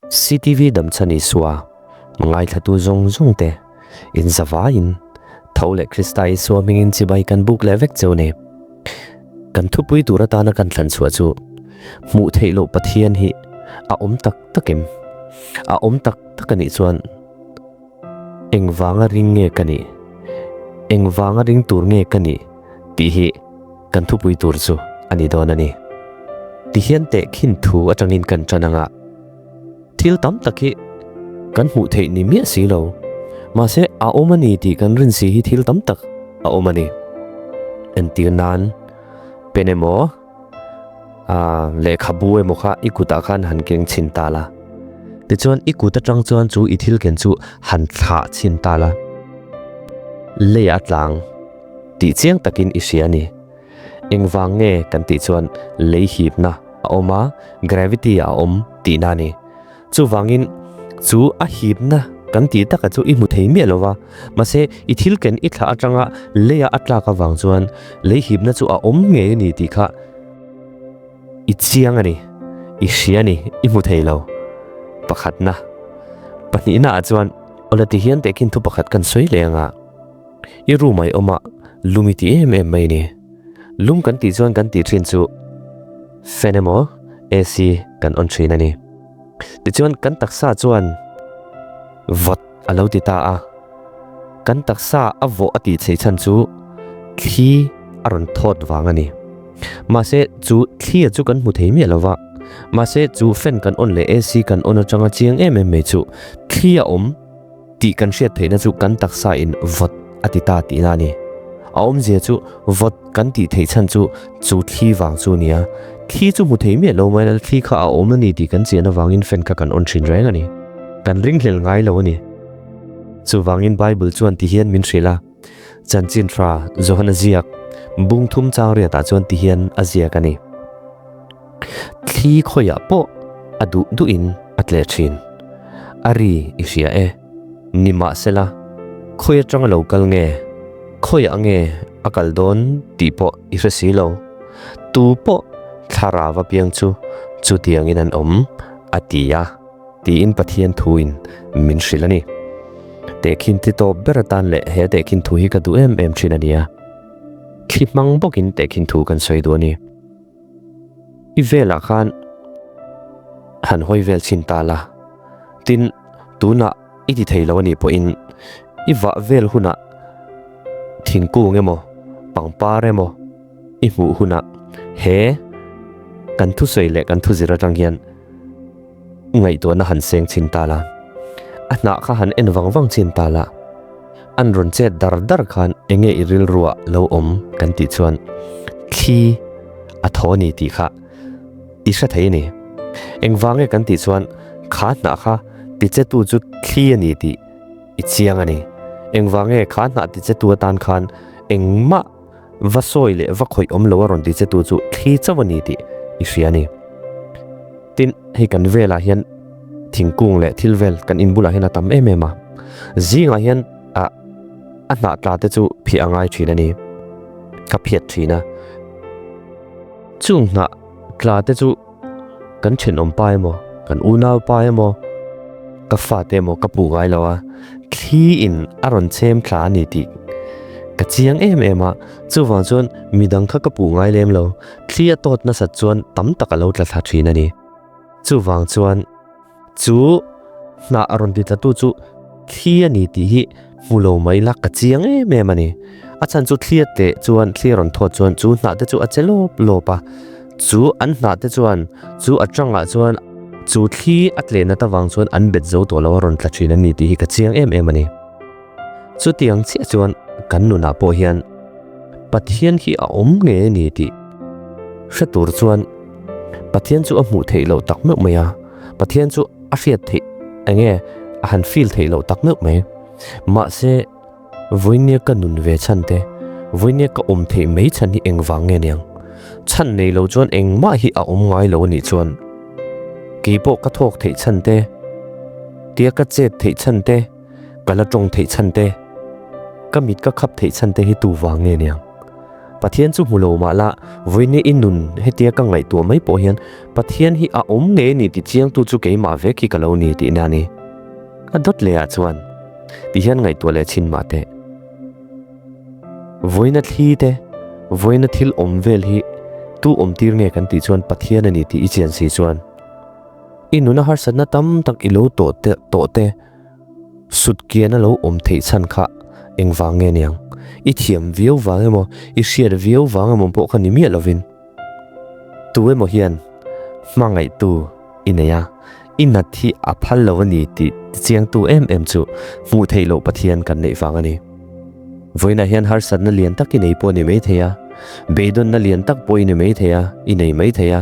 CTV Damchhan Isua ngaithlatu zawng zawng te in zavaiin tho leh Krista Isua hmingin chibai kan buk leh vek cheu ni. Kan thupui tur atana kan thlan chhuah chu hmuh theih loh Pathian hi a awm tak tak em? A awm tak tak a nih chuan engvanga ring nge ka nih? Engvanga ring tur nge ka nih? tih hi kan thupui tur chu a ni dawn a ni. Tihian tehkhin thu atangin kan tan anga thil tam tak hi kan hmuh theih ni miah si lo. Mahse a awm a ni tih kan rin si hi thil tam tak a awm a ni. Entir nan pen emaw ah lehkhabu emaw kha i kutah khan han keng chhin ta la. Tichuan i kut atang chuan chu i thil ken chu han thlah chhin ta la. Leiah tlang. Tih chiang takin i hria a ni. Engvang nge kan tih chuan lei hipna a awm a, gravity a awm tihna a ni. Chuvangin chu a hipna kan tih taka chu i hmu thei miah lo va, mahse i thil ken i thlah atanga leia a tlak avang chuan lei hipna chu a awm ngei a ni tih kha i chiang a ni, i hria a ni, i hmu thei lo. Pakhatna. Pahnihna ah chuan awle ti hian tehkhin thu pakhat kan sawi leh ang a. I room ah i awm a, lum i ti em em mai ni. Lum kan tih chuan kan tih thin chu fan emaw AC kan on thin a ni. Tichuan kan taksa chuan vawt a lo ti ta a, kan taksa a vawh a tih chheih chhan chu thli a rawn thawt vang a ni. Mahse chu thli a chu kan hmu thei miah lo va, mahse chu fan kan on leh AC kan on atanga chiang em em mai chu thli a awm. Tih kan hriat theihna chu kan taksa in vawt a ti ta tihna a ni. A awmzia chu vawt kan tih theih chhan chu chu thli vang chu a ni a. Thli chu hmu thei miah lo mai la, thli kha a awm a ni tih kan chian avangin fan kha kan on thin reng a ni. Kan ringhlel ngai lo a ni. Chuvangin Bible chuan ti hian min hrilh a, Chanchin Tha Johana ziak bung thum chang riatah chuan ti hian a ziak a ni. Thli khawiah pawh a duh duhin a tleh thin. A ri i hria e. Nimahsela, khawi atanga lo kal nge, khawiah nge a kal dawn tih pawh i hre si lo. Tu pawh thlarau apiang chu chutiangin an awm, a ti a, tiin Pathian thuin min hrilh a ni. Tehkhin ti tawp ber atan leh he tehkhin thu hi ka duh em em thin a nia. Thli hmang bawkin tehkhin thu kan sawi duh a ni. I velah khan han hawi vel chhin ta la, tin tunah i ti thei lo a nih pawhin i vah vel hunah thingkung emaw pangpar emaw i hmuh hunah he kan thusawi leh kan thuzir atang hian Ngaihtuahna han seng chhin ta la, a hnah kha han en vang vang chhin ta la, an rawn chet dar dar khan enge i rilruah lo awm kan tih chuan thli a thaw a ni tih kha i hre thei a ni. Engvang nge kan tih chuan kha hnah kha tichetu chu thli a ni tih i chiang a ni. Engvang nge kha hnah tichetu atan khan engmah Va sawi leh va khawih awm lo a rawn ti che tu chu thli chauh a ni tih i hria a ni. Tin, hei kan velah hian thingkung leh thil vel kan in bulah hian a tam em em a. Zingah hian ah a hnah tla te chu phiah a ngai thin a ni. Ka phiat thin a. Chung hnah tla te chu kan thenawm pa emaw, kan unau pa emaw, ka fate emaw ka puh ngai lo a, thli in a rawn chhem thla a ni tih ka chiang em em a, chuvang chuan midang kha ka puh ngai lem lo, thli a tawt nasat chuan tam tak a lo tla thla thin a ni. Chuvang chuan. Chu hnah a rawn ti tla tu chu thli a ni tih hi hmu lo mai la ka chiang em em a ni. A chhan chu thli a teh chuan thli a rawn thawt chuan chu hnah te chu a che lawp lawp a, chu an hnah te chuan chu a tangah chuan chu thli a tleh nat avang chuan an bet zo tawh lo a rawn tla thin a ni tih hi ka chiang em em a ni. Chutiang chiah chuan kan nunah pawh hian Pathian hi a awm ngei a ni tih hre tur chuan Pathian chu a hmuh theih loh tak meuh mai a, Pathian chu a hriat theih enge a han feel theih loh tak meuh mai. Mahse, vawinia ka nun ve chhan te, vawinia ka awm theih mai chhan hi engvang nge niang? Chhan nei lo chuan engmah hi a awm ngai lo a nih chuan keipawh ka thawk theih chhan te, tia ka chet theih chhan te, ka la tawng theih chhan te, ka mit ka khap theih chhan te hi tu vang nge niang? Pathian chu hmu lo mah la, vawiin i nun hetia ka ngaihtuah mai pawh hian Pathian hi a awm ngei a ni ti chiangtu chu keimah vek hi ka lo ni tihna a ni. A dawt lehah chuan ti hian ngaihtuah leh chhin mah teh. Vawiina thli te, vawiina thil awm vel hi tu awm tir nge kan tih chuan Pathian a ni tih i chian si chuan i nuna harsatna tam tak i lo tawh te tawh te sut kian a lo awm theih chhan kha engvang nge niang? I thiam viau vang emaw, i hriat viau vang emaw pawh kha ni miah lovin tu emaw hian hmangaihtu i nei a, i nat hi a phal lo a ni tih tichiangtu em em chu hmuh theih loh Pathian kan neih vang a ni. Vawiinah hian harsatna lian tak i nei pawh a ni mai thei a, beidawnna lian tak pawh i ni mai thei a, i nei mai thei a,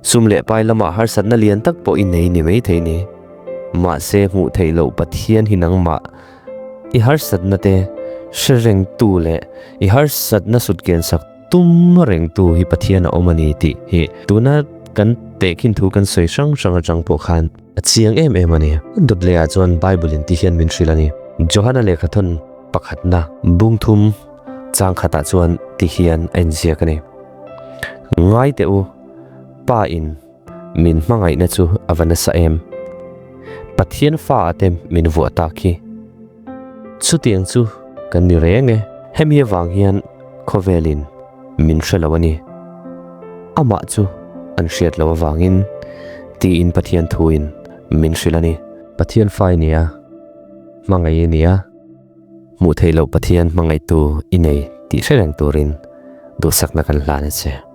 sum leh pai lamah harsatna lian tak pawh i nei ni mai thei ni. Mahse hmuh theih loh Pathian hi nangmah i harsatna te hre rengtu leh i harsatna sutkiansak Tum rengtu hi Pathian a awm a ni tih hi tuna kan tehkhin thu kan sawi hrang hrang atang pawh khan a chiang em em a ni. Dawtlehah chuan Bible in ti hian min hrilh a ni. Johana lehkhathawn pakhatna bung thum chang khatah chuan ti hian a inziak a ni. Ngai teh u, Pa in min hmangaihna chu a va nasa em. Pathian fa ah te min vuah tak hi. Chutiang chu kan ni reng e. Hemi avang hian khawvelin min hre lo a ni. Amah chu an hriat loh avangin tiin Pathian thuin min hrilh a ni. Pathian fa i ni a, hmangaih i ni a, hmuh theih loh Pathian hmangaihtu i nei tih hre reng turin duhsakna kan hlan a che.